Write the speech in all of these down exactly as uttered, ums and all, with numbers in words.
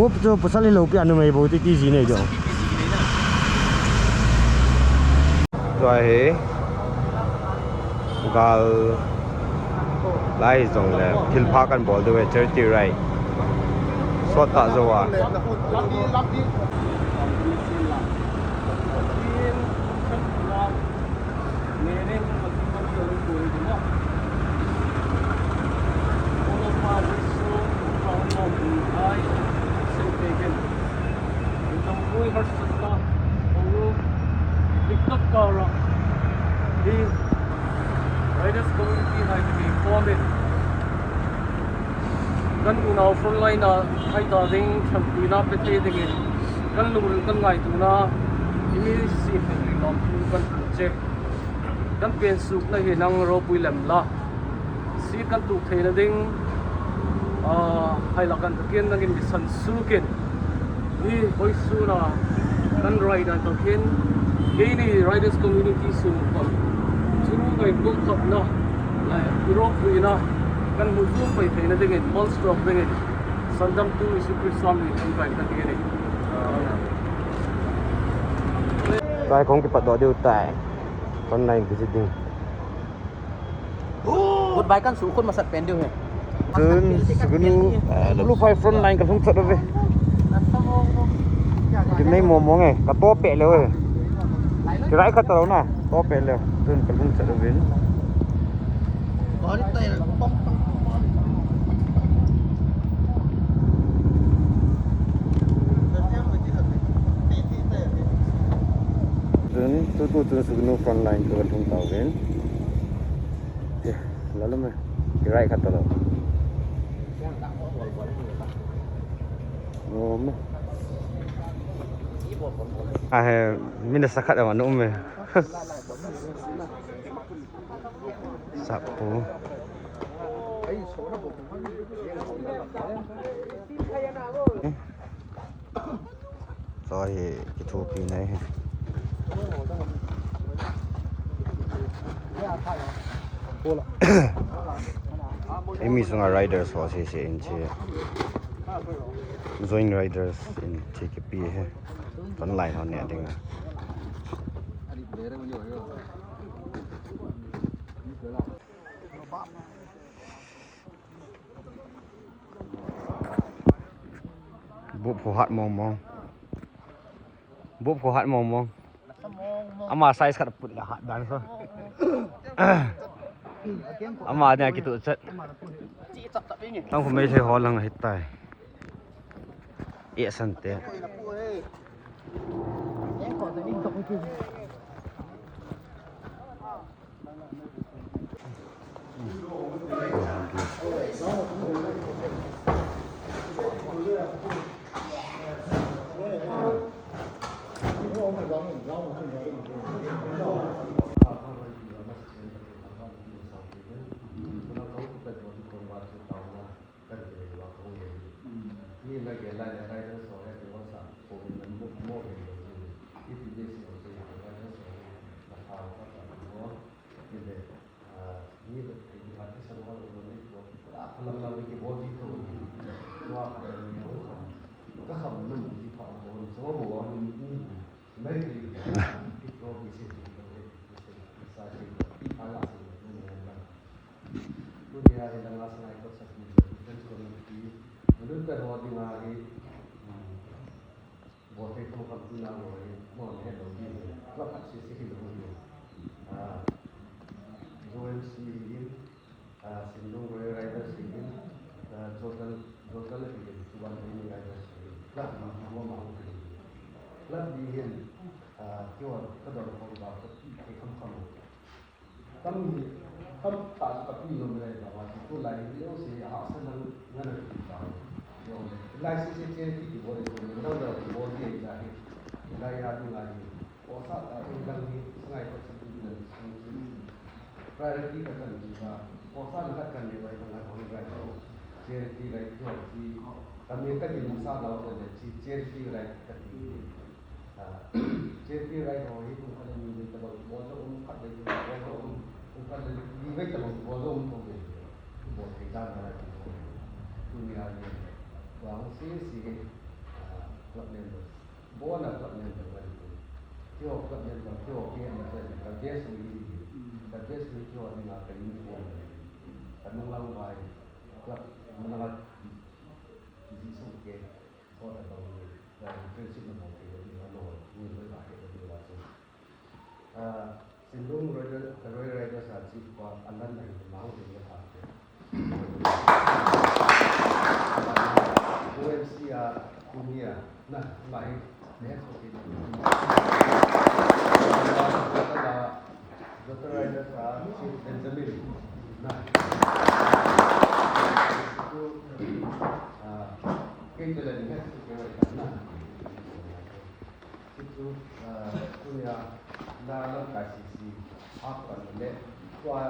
Group chu pasal hilou pi a numei bou titi ji nei jo. Tua hi gal lai jongle thilpha kan bol diu ahi, charity ride. Sot ta jo a. Riders community hai kei form in, kan unau frontline a hai ta ding thangpuina pe thei dingin, kan lungril kan ngaituna i mi si pe ding lawmthu kan pu che. Kan pen sukna hi nang ropui lem la. Si kan tuh theina ding, ah, hai la kan takin nangin mi san sukin. Hi hoi suna kan rai dan takin. Keini riders community sung kon. Chu ngai bung khapna. Lai, Europe puina. Kan mu zu pai theina dingin, Malmstorp dingin. Sandam tu Isu Krista mi kan kai kan dingin. Kai kong kipat do diu tai. Kon nai visit ding. Goodbye kan su khun masat pen diu he. Tun, sugunu, ah, Lulu Five front line ka lhung chat ave. Kin nei mo mo nge, ka to pe le ve. Kirai kha ta lo na, to pe le. Tun ka lhung chat ave. Tun, tu tu tun sugunu front line ka lhung ta ven. Lalu me, kirai kha ta lo. Ahe, mina sakhat ama no me. Sapu. Cho hi kithopi nai hi. Eimi sunga riders ho sese in che. Joint riders in che kipe hi. Front line ho ne dinga. Bup ho hat mong mong. Bup ho hat mong mong. Ama size khat put la hat dan so. Ama nia kitu chat. Tang khu mei thei ho lang hitai. E san te. Kan ti leh vang kahung leh. Mm. Mi na gel lai leh riders ho hi ti vang sa, ko min na mo, mo gel lou ji. Ti ti de si ho ji, riders ho hi na thau ka ta mo. Ti leh, ah, mi leh ti ti ka ti sa mo lou ni ko. Ka ka lam lam ki bo ji ko. Wa ka ni ko. Ka kham lum ji pha ko. So bo wa ni ni. Mai ti. Ti ko bi si ti ko. Sa si. Ti pha la si. Ni ni na. Tunia hi langa sangai kot sakhi defense committee, volunteer ho dinga hi, um, bol thei thokhampi na ho hi, mo le lo hi, club khat sese hilou hi. Ah, Joel si hin, ah, Sinlung Royal Riders si hin, ah, Jotal, Jotal hi hin, Suban Training Riders si hin. Club ni hi mo ma ho hi. Club ni hin, ah, kiwa kador ko ba ko thei khamkham. Tam hi, tam ta chu kapi nom le ta va chu tulai hi leo se a hahsa lang ngan a ti ta. Yo, lai se se charity ti bol le ko nang da ti bol ti ai ta hi. Lai ya tu lai hi. Ko sa ta hi lang hi sangai ko chu tu le. Priority ka kan ti ba. Ko sa na ka kan le bai ta ko rai ko. Charity rai ko ti. Ka me ka ti sa la ko le ti charity rai ka ti. Ah, charity ride ho hi kum khat le ni vei tabang bol jong um, khat vei tabang bol jong um, kum khat le ni vei tabang bol jong um thou vei. Bol thei dan a ride ho. Tunia hi. Tua hung sese hi. club member. Bona club member ba ni. Keiho club member, keiho ke na sa ka best ni. Ka best ni keiho ni nga ka uniform. Ka nung lang bai club nung lang ji su ke. Ko ta ba ni. Friendship na ba ke ni lo ni lo ba ke ni ba. Ah, Sinlung Royal, Royal Riders a chief pa, alan na hin mau hin na pa. O M C a, Kunia, na, mai, ne, so ki. Royal Riders a chief Benjamin, na. Ah, kei te la ni, so ki, na. Hichu, ah, tunia, na lamkai sese, a pan le, tua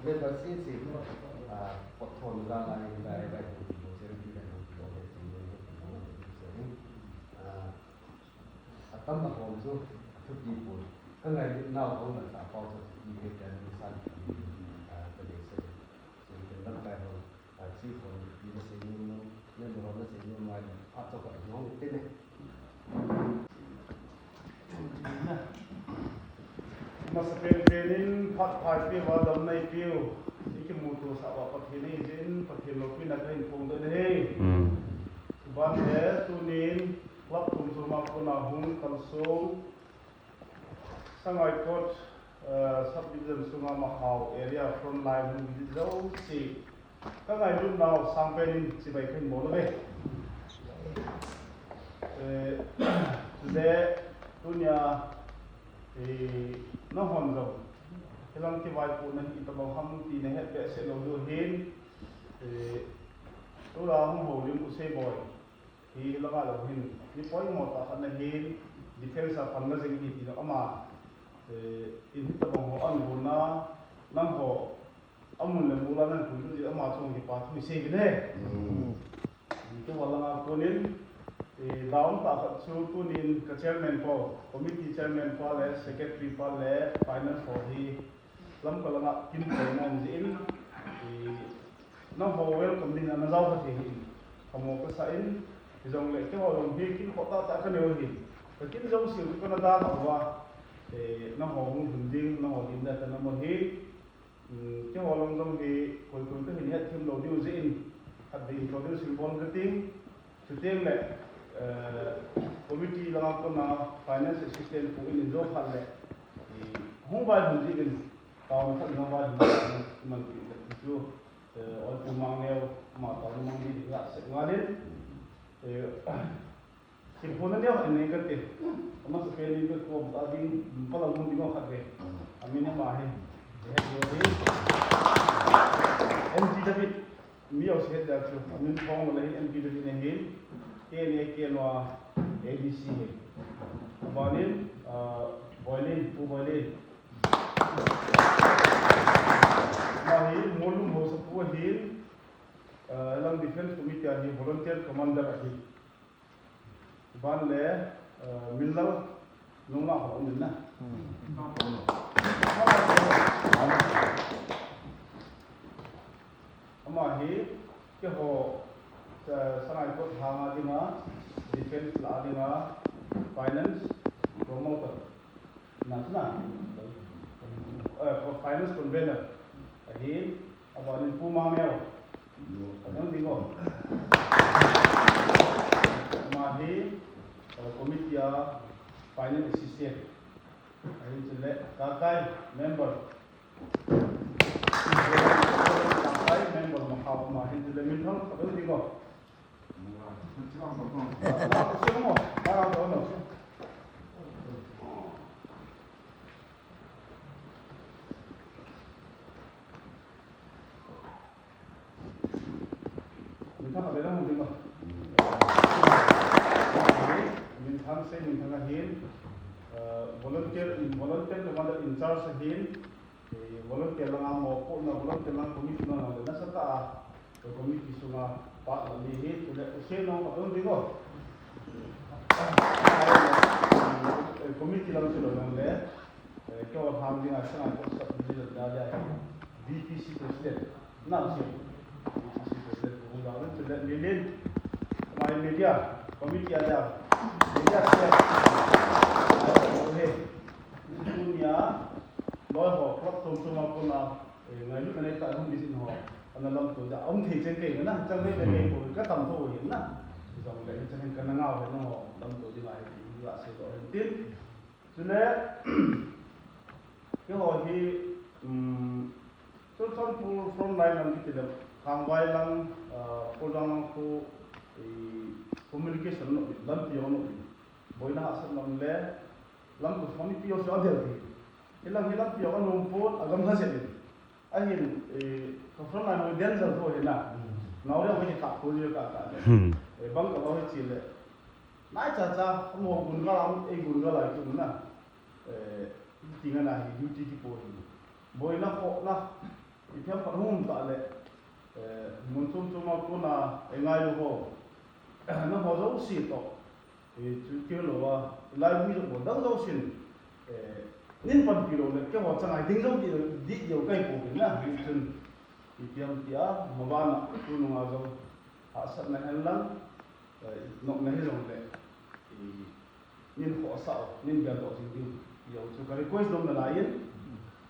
member sese, ah, pot thon la la, la, la, ah, atam a hom chu, athupi pon. Ka ngailut nau hong la sa pau sa chu, i he kan ni san, ah, ka dei sa. So, i kan lamkai hong. Masapen pen in phat phai peuva damna eipeu, i kimuto sah uva Pathen ahi jeh in Pathen loupina kahin phong doh in ahi. Hmm. Chuban le tunin club thum chom a kona hung kalsong Sangaikot, eh, subdivision sunga Mahau area frontline hung visit jouse, ka ngailut nau sangpen in chibai kahin bol uve. Eh, le tunia, eh, nahon jong hilang kivaipohna hi itobang ham ti nahet behseh lou diu ahin, eh, tua hung houlim u Seiboi. Hi langa lou hin, mi poimo tah khat nahin, defense a panla jing hi ti lou ama, eh, in hitobang ho ahin gonna, nangho, amun le mol a nahin puilut jeh ama chung hi pa thu isei uvin ahi. Hmm. Tua langa konin, eh, down tah khat chu tunin ka chairman pa, committee chairman pa le, secretary pa le, finance pa hi, Lamka langa kin poimo um jeh in, i, nangho welcome ding a najao kha thei hi in, phamo kasa in, hijongle keiho jong hi kin khoh tah tah kanei u ahin. Ka kin jouse u kana dalhah uva, eh, nangho hung lhun ding, nangho lim dan kana um u ahin. Um, keiho lang jong hi koi koi kahin hetthem lou diu jeh in, khatvei introduce bol kating. Chuteng le, eh, committee langa kona finance assistant pu in in jo khat le, i, hung vaihom jeh in, town khat in hung vaihom jeh in, iman pi le ti chu, eh, Ol Pu Mangneo, ama town Mangdi ding a sep ngal in, eh, kiphonna neo khat in nei kate, amasapen in ka kom ta ding, palam hung ding khat ve, amin ama hi, eh, M G David. Mi jouse het dia chu, amin phong le hi M P le hi nei hin, K N A, K N O A D C hi. Abanin, ah, Boilin, Pu Boilin. Ama hi, Molnung haosapu ahin, ah, lang Defense Committee a hi volunteer commander ahi. Ban le, eh, Minlal nungah ho um in na. Hmm. Ama hi keiho, eh, Sangaikot hanga dinga, defense la dinga, finance promoter. Na, na. Eh, finance convener. Ahi, abanin Pu Mangneo. Adang ding o. Ama hi, eh, committee a finance assistant. Ahin chule, Kakai member. Kakai member Mahau, ama hin chule minthang, adang ding o. Minthang a bela hung ding o. Minthang sei, minthang ahin, eh, volunteer, volunteer commander in charge ahin, eh, volunteer langa mopohna, volunteer lang committee langa le nasatah a, eh, committee sunga part la mi hi, chule u Seinom adang ding o. Eh, committee lang chu lou jong le, eh, keiho lhang dinga Sangaikot sub division a dia hi, V P C president. Nang si, si, si, si, si, si, si, si, si, si, Lilin, my media, committee a dia, Yes, yes. Tunia, loi ho, club chom chom a kona, eh, ngailutna neitah a hung visit ho, ana lamto dia, um thei cheng kei na, chang le le kei ko, ka tam tho hi na. Jong le, chang kana ngau hi na ho, lamto ding ahi, ti la sei to hin tin. Chule, keiho hi, um, Churachandpur front line lam kiti le, Kangvai lang, ah, Kholjang lang khu, eh, communication no, lampi jong no, boina hahsatna um le, lam khu soni pi jong chu abel thei. Hilang hi lampi jong anom pon, agam lha jep in. Ahin, eh, ka front line ho danger ho hi na. Nau le ho hi thah khu le ka ka le. Hmm. Eh, bang ka ho hi chi le. Nai cha cha, amaho gun gal a, ei gun gal a kium na. Eh, ti nga na hi duty kipo hi. Boina khohna, ipi ham khat hung um ta le, eh, mun chom chom a kona, eh, ngailu ho. Nangho jouse toh, eh, chu kei lou a, lai mi jong ho dang jousen, eh, nin panpi lou le, keiho chang a ding jong di, di diu kahi pouvin na, hichun, ipi ham tia, mabana, tunung a jong, hahsatna hen lang, eh, nopna hi jong le, eh, nin khohsah u, nin geldoh jing diu, ti jong chu ka request nom nalai in,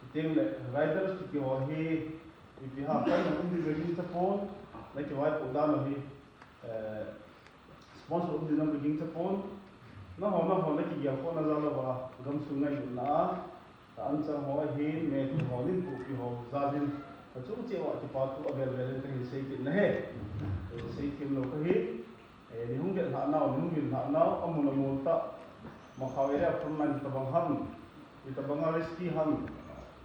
chuteng le riders kiti ho hi, ipi ham, kan um ding ka gingcha pon, na kivaipoh dan u hi, eh, sponsor um ding jong ka gingcha pon, nangho, nangho na kigel khohna jal uva, gamsung ngailutna a, ka anchang ho ahin, meitei ho, nin pupi ho, jal in, ka chung cheh uva kipa thu avel vel in ka hin sei kit na ahi, ka hin sei them lou ka hi. Eh, nei hung det lhah nau, nei hung vil lhah nau, amun amun tah, Makhao area front line itobang ham, itobang a risky ham,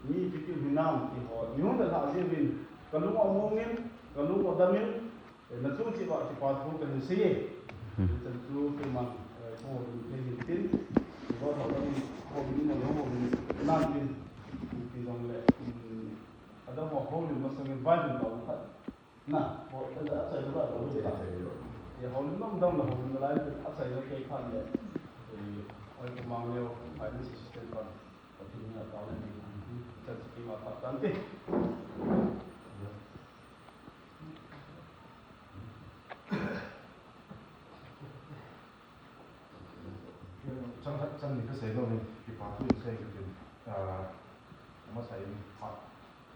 mi ipi tiu hinam ti ho, nei hung det lhah jeh uvin, ka lung among in, ka lung adam in, eh, na chung cheh uva kipa thu ka hin sei e. Hmm. Hichun chu keiman, eh, ka houlim thei hin tin, ka houlim, ka houlim, ka houlim nan tin, ti jong le, um, adam ho houlim masang in vai hin tao khat. Na, ho, da, achai da, da, da. Ye, houlim nom dang la, houlim lai, achai da kei khan le. Eh, oi, kumang leo, finance assistant pa. Pathen in atao le ni, chan siki ma pa tan te. Chang khat chang ni ka sei lou in, kipa thu in sei ka tin, ah, masa in phat,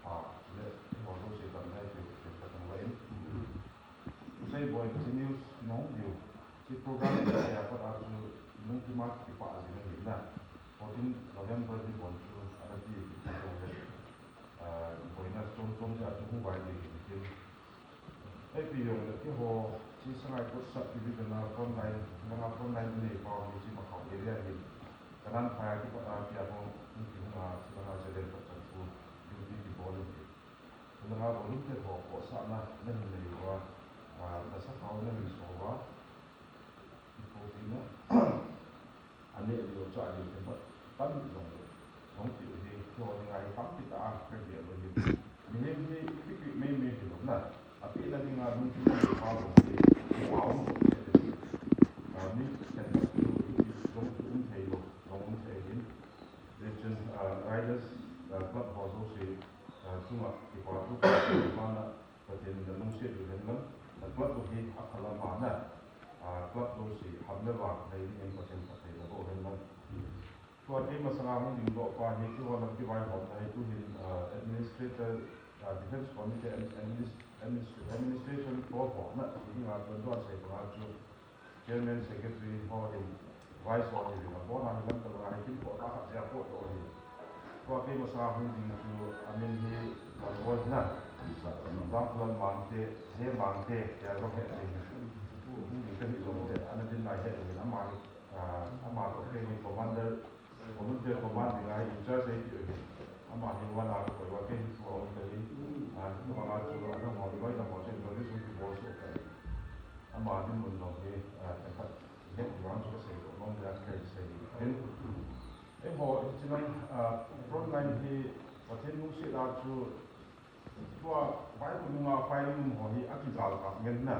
phat le, eiho jouse damna hi, tin ka tong va in. Sei boi, chi news nong diu, chi program ni sei a pat a chu, nung kimat kipa jing ahi na. Fourteen November ni bon chu, ana ti ki tong le, ah, boina chom chom jeh a chu hung vai ding ahi tin. Ipi jong le keiho, chi Sangaikot sub division a front line, langa front line nei pa hi chi Makhao area hi. Kanan phai a kipat a pia hong, hung kihung a, chi langa Zalen pat chan chu, duty kibol in hi. Chi langa volunteer ho, khohsahna, nahin nei uva, a, nasa khao nahin so uva. Ipi tina, Aneh lou, chah lou, themkhat tam jong le, jong tiu hi, keiho dinga hi tampi tah a, ka gel lou hi. Mihem hi, ipi pi mei mei hilou na. Apehna dinga lungthim a pa lou hi, pa um lou se le. Ah, mi themkhat chu, jong chu um thei lou, jong um thei hin. Hichun, ah, riders, ah, club ho jouse, ah, chunga, kipa thu, mana, Pathen in nalungset u hen lang, na club u hi aphal a mana, ah, club jouse ham le vang nei dingin Pathen phatthei nabo hen lang. Tua kei masanga hung dingdoh pa hi, keiho lam kivaihomna hi tuhin, ah, administrator, ah, defense committee, adminis-, adminis-, administration toh ho na, ti dinga tuan tuan sei panga chu, Chairman, Secretary ho hin, Vice ho hin, abon a hi lam kal a hi kin ko ta khat jeh a ko to hi. Tua kei masa hung ding chu amin hi Lalboi na. Jangkholam Mangte, he Mangte, tia jong he thei hi. Hung ding kahi jong le, ana din lai he thei hi, ama hi, ah, ama toh kei hi commander, Volunteer command dinga hi in charge ahi ti ahi. Ama hi one hour koi uva kei hi two hour kei hi. Ah, tua banga chu ana ngol loi na ngol chen service hung kibol soh kei. Ama dinmun jong hi, ah, themkhat het ding vang chu kasei doh nom ding a kasei ding. Eiho, hiche lang, ah, front line hi Pathen lungset a chu Tua, Bible nunga firing um ho hi akigal kap ngen na.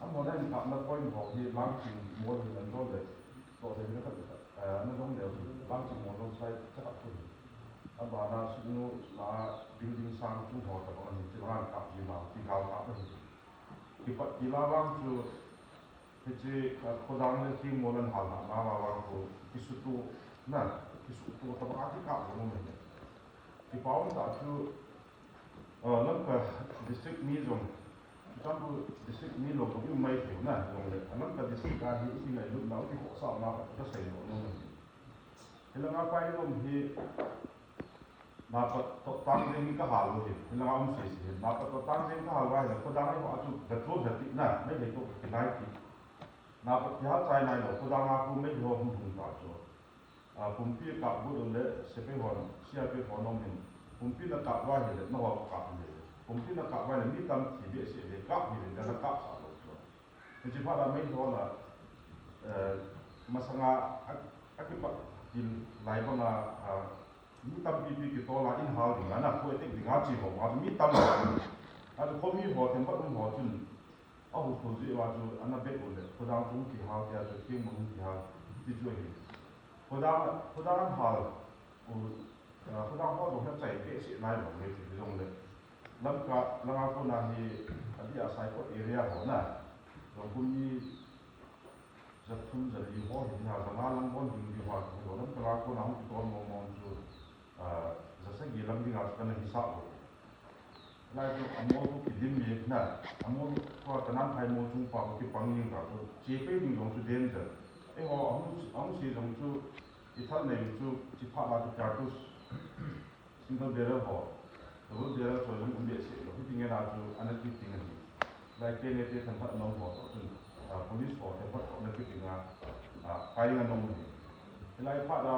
Amaho na in kapna point ho hi Langching mol hi nan dol le. Toh le na khat, eh, na dong le Langching mol dong sai cha kap tu. Abana Sugnu la building sang chung ho ta bang hi chi bang kap ji ma kigal kap hi. Kipat kila bang chu Hiche, ah, khodang le thingmol an hal na, na, na, na, ko, kisutu, na, kisutu, tabang a kikap jong um e. Kipa um tah chu, ah, Lamka district mi jong, Churachandpur district mi lou jong i um mai thei na, jong le, ah, Lamka district a hi i ngailutna, i khohsahna, ka sei nom nom e. Hilanga pai lom hi, Napat toh tang jeng hi ka hal u hi, hilanga um sese hi. Napat toh tang jeng ka hal uva hi, khodang hi ho a chu, ga chu ga ti na, Meitei toh ka kinai ti. Napat kihal chai nai lou, khodang a khu Meitei ho hung hung ta chu. A, pumpi kap got u le, sepai hon, C R P F hon um in, pumpi na kap uva hi le, na ho kap le. Pumpi na kap uva le, mi tam thi behseh le, kap hi le, na kap sa lou chu. Hiche phat a Meitei hon a, eh, masanga a, a kipat til lai banga, ah, mi tampi pi kitol a in hal ding a, na khu etek ding a chi ho, a mi tam a. A chu khomi ho, themkhat um ho chun, a hu khu ji a chu, ana bet u le, khodang chung kihal tia chu, thingmol kihal, ti chu ahi. Khodang, khodang an hal, u, ah, khodang ho jong hi chai behseh nai lou le, ti jong le. Lamka, langa kona hi, a dia Saikot area ho na. Jong kum ni, ja thum ja li ho hi ha, ja nga lang bon ding di ho hi ho, Lamka langa kona hung kitol mong mong chu, ah, ja sagi lang ding a chu kana hisah lou. Lai chu a mol chu kidim mi na, a mol chu a kanan phai mol chung pa chu kipang ning ta chu, che pe ding jong chu danger. Eiho, a hung, a hung se jong chu, i thal nei chu, chi phat la chu cartridge. Single barrel ho, double barrel ho jong um behseh lou, hiti ngen a chu ana kit ding ahi. Lai K N A te themkhat ana um ho toh chun, ah, police ho themkhat toh ana kit ding a, ah, firing ana um ahi. Hilai phat a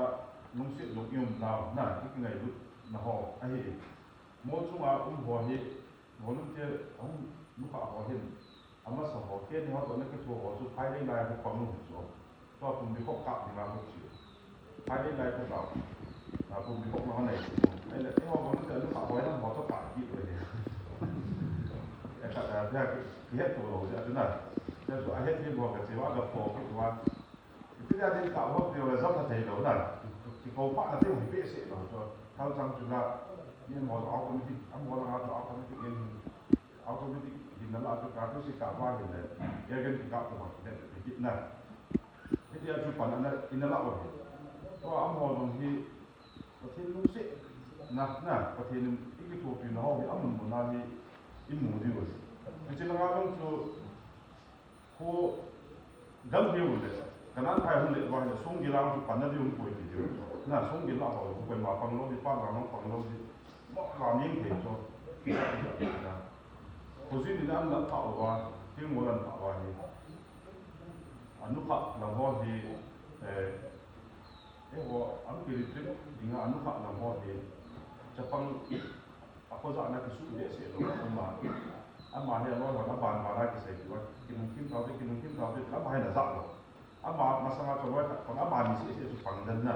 lungset jong i um nau, na, i kingailutna ho ahi. Mol chunga um ho hi, volunteer ahung nukha ho hin, Amasa ho, K N A ho toh ana kitho ho chu, phai lei lai a pang u chu. Tua pumpi khop kap ding a chu. Phai lei lai chu tao. A pumpi khop ma nei chu. Ahile, eiho bang chu, a nukha ho, eiho ho chu kap kit u ahi. E khat, a, tia ki, kihet to lou, tia chu na. Tia chu, a het ding ho ka chi uva, ka pho kit uva. Ipi dia ding kap hop ding le jam pha thei lou na. Kikopana ding hi behseh lou chu. Thalchang chu la, ni mo automatic, a mo la nga chu automatic in, automatic hin na la chu ka tu si kap va hin le. Air gun kikap to ma le, kit na. Hitia chu pan ana, in na la o hi. Tua a mo jong hi, Pathen lungsetna, na, Pathen in i kithopi na ho hi, a mun mun a hi, i mu diu. Hiche langa jong chu, Khu gam hi u le, kanan phai hung le, vang le, sung gilang chu panna diu, poi ti diu. Na sung gilang ho, koima pang lou di, pan lang pang lou di. Mo la ming thei chu. Khu jin ni an la tha uva, thingmol an tha uva hi. A nukha lang ho hi, eh, eiho, an ki retreat dinga a nukha lang ho hi. Chapang A khoja na kisuh behseh lou, ama, ama hi aloi hon aban ban a kisei diu a, kinungkim taute, kinungkim taute, ama hi ana jah lou. Ama masanga chu aloi khat pang, ama ni seh seh chu pang den na.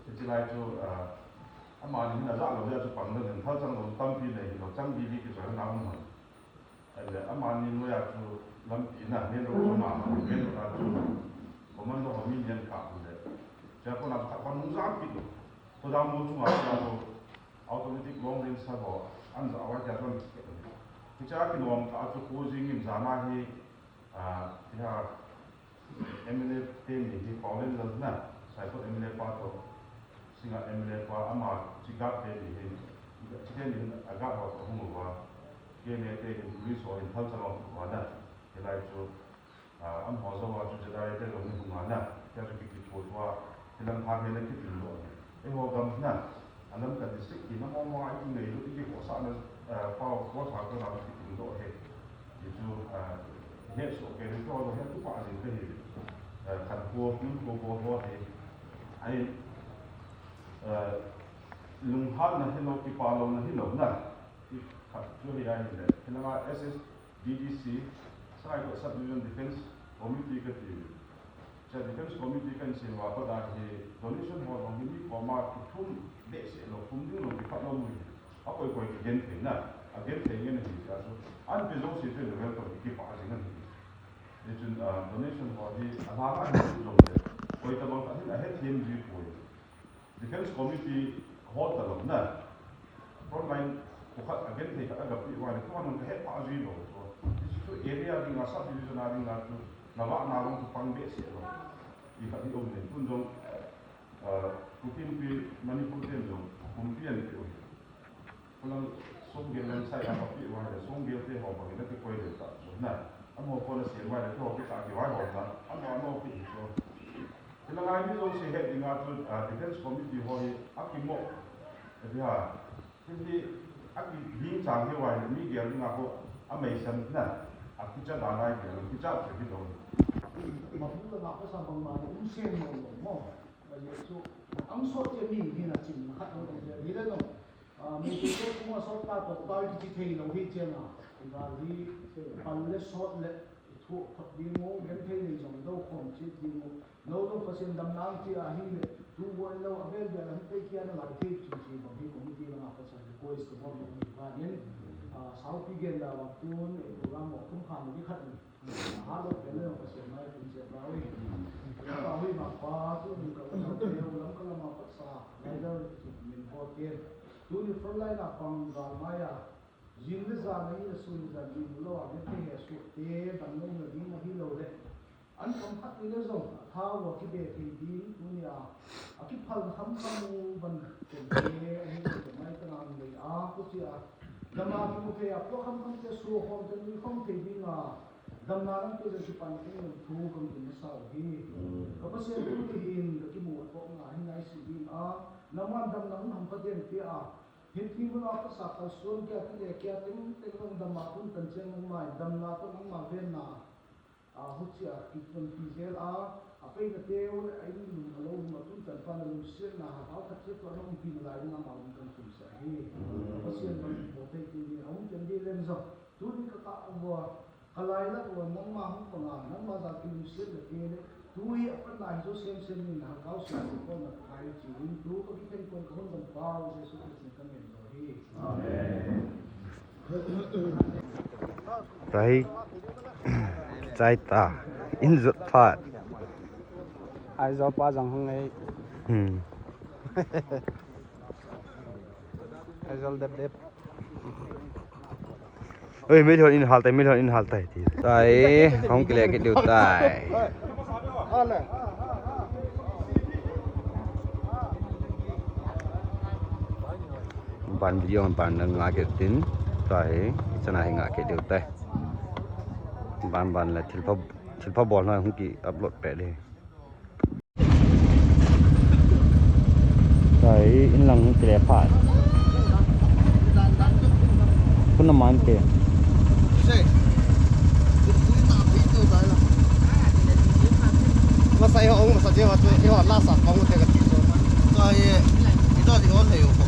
Hiche lai chu, ah, ama ni hin ajah lou jeh a chu pang den, thalchang jong tampi nei hilou, chang didi kichoi na um hon. Ahile, amani noiya chu lampi na, main road chu ma, main road a chu commando ho mi ni an kap u le. Chua kona chu khat khat hung jam kit u. Khodang mol chunga chu automatic long range sa ho, an ja uva tia chu an kikep u. Hichea kinom kah a chu khu jing in jan a hi, ah, tia M L A te ni hi Paolen Lal na, Saikot M L A pa toh, Singngat M L A pa, ama chi guard te ni hi, chi te ni hin a guard ho toh hung uva, K N A te hin police ho hin thalchang a hung uva na, hilai chu, ah, amaho jouva chu Jedi te jong ni hung a na, tia chu ki, kithot uva, hilang pha hi na kitin lou hi. Eiho gam na, A Lamka district hi na mong mong a i kinei lut, i kikhohsahna, eh, pao, pao tha kona kiting doh hi. Ti chu, eh, het soh kei, hi kho doh het tu pa jing ka hi. Eh, khat ko, nun ko ko ho hi. Ai, eh, lunghanna hilou, kipah louna hilou na. Ti khat chu hi a hi le. Hilanga S S D D C, Saikot Subdivision Defense Committee kati. Chua Defense Committee kan sem uva pat a hi donation ho jong hi mi koma kithum behseh lou, thum ding jong kiphat lou mu hi. Akoi koi kigenthei na, agenthei ngen ahi tia chu. An pe jouse chu welcome kipah jing ahi. Hichun, ah, donation ho hi alhang a hi jong le. Koi tabang khat hin ahethem ji poi. Defense Committee hol talou na. Frontline ko khat agenthei khat aga pe uva le, ko nung kahet pha ji lou. So, this is area dinga, subdivision a dinga chu. Na vah na vang chu pang behseh lou. I khat hi um le, tun jong, ah, Kuki Inpi Manipur ten jong, kumpi an tiu. Kulang song gel lam sai a papi wa le, song gel te ho ba le ke koi le ta. Na, amo ko na se wa le, to ke ta ke wa ho na, amo amo pi to. Kila ngai mi jong se he dinga tu, ah, Defense Committee ho hi, a ki mo. Ati ha. Hi, hi, a ki hing chang hi wa hi, mi gel dinga ko, a mei san na. A ki cha da ngai gel, ki cha ke ki do. Ma pu la na ko sa bang ma, um sen mo mo. Ka Jesu, ang sot che mi hi na chin na khat lo de, hi le no. Ah, mi tu ko kuma sot ta to ta ki chi thei lo hi che na. Ga hi, pal le sot le, thu khot ding mo, gen thei le jong do khom chi ding mo. Lo lo Pasian damna ang chi a hi le, tu bo lo a bel bel ang pe kia na lai thei chi chi bang hi committee la Pasian request ko mo ni ba nen. Ah, sau pi gen da wa tun, eh, program mo kum khan ni khat ni. Halo pele no Pasian mai tun che ba wi. Ka wi ma pa tu ni ka wi ma pe u lam ka lam ma pa sa. Lai da min ko te. Tu ni front line a pang gal mai a. Jin le jan a ni le sun le jan ni lo a ni te he su te dang lo na ni na hi lo le. An kam khat ni le jong a tha wa ki be thei ding tu ni a. A ki phal kham kham u ban ko te a ni ko mai ta nang le a ko chi a. Dam a ki mu thei a, pua kham kham te, sua khom te, nui khom thei ding a, damna lam te jong kipan teng jong thu ka mu masa u hi. Ka Pasian tuni hin ka kimu a tawpna hi ngai si ding a, nangman damna hun ham ka den tia, hin thi mun a ka sa kalsuan kia, kile kia, teng teng jong damna hun tan chiang nangma, damna toh nangma venna. A, huchia kichonpi jel a, a peina teu le a inlum a lo lum a tunchan pa na lungsiatna ha, hau khat che tua na umpi na lai na ma um kan tum sa hi. Pasian ban bo thei ti ni, a um pen di lem jong. Tuni ka ka vua, ka lai la vua nangma hung panga, nangma jal kilungsiat na te le, tu hi a pan na hi jo sem sem ni na ha kau sem sem ko na kai chi in tu ka kikhen kon ka hon ban pau Jesu Christ ni ka ngen jo hi. Amen. Rai. Chai ta. In jot phat. Aizawl pa jong hung ei. Hmm. Aizawl dep dep. Oi, mi lhon in hal tai, mi lhon in hal tai ti. Tai, hung kile kit diu tai. Ban video ban na nga ke tin, tai, chana hi nga ke diu tai. Ban ban la thilpha, thilpha bol na hung ki upload pe de. Tai, in lang hung kile phat. Kun na man te. Masa iho ong masa je wa tu iho la sa kong te ka ti so. Ka ye, ito di on he yo ko.